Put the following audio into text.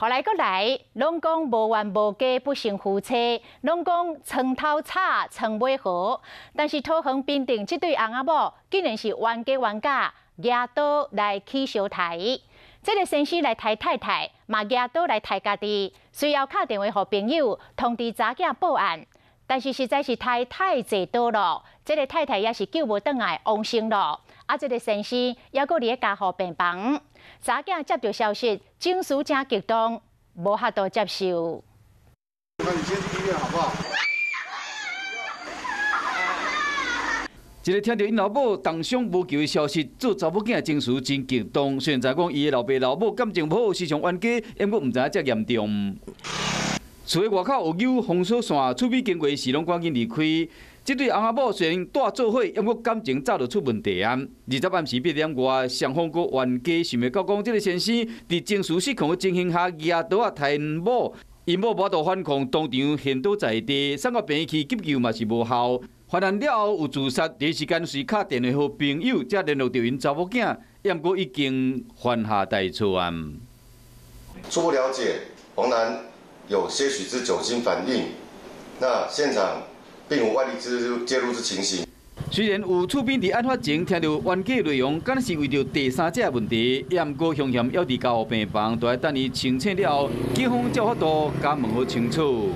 予來閣來，攏講無冤無家不成夫妻，攏講床頭吵，床尾和。但是桃園平鎮這對翁仔某，竟然是冤家冤家，舉刀來起相刣。這个先生來刣太太，嘛舉刀來刣家己。隨後敲電話予朋友通知查囝報案，但是實在是刣太濟刀囉，這个太太也是救無轉來往生囉。啊，這个先生猶閣佇咧加護病房。查囝接著消息，情緒誠激動，無法度接受。那你先去醫院好不好？一个聽著𪜶老母重傷無救的消息，做查某囝情緒真激動。雖然知講伊的老爸老母感情無好，時常冤家，毋過毋知影遮嚴重。厝的外口有封鎖線，厝邊經過時攏趕緊離開。這對翁仔某雖然蹛做伙，毋過感情早就出問題啊！20暗時8點外，雙方閣冤家，想袂到講這个先生佇情緒失控的情形下，舉刀仔刣𪜶某，𪜶某無法度反抗，當場獻倒在地，送到病院去急救嘛是無效。犯案了後有自殺，第一時間是敲電話予朋友，才聯絡著𪜶查某囝，毋過已經犯下大錯案。初步了解，黃男有些許之酒精反應，那現場並無外力之介入之情形。雖然有厝邊佇案發前聽著冤家內容，敢若是為著第三者的問題，也毋過兇嫌猶佇加護病房，著愛等伊清醒了後，警方才有法度共問予清楚。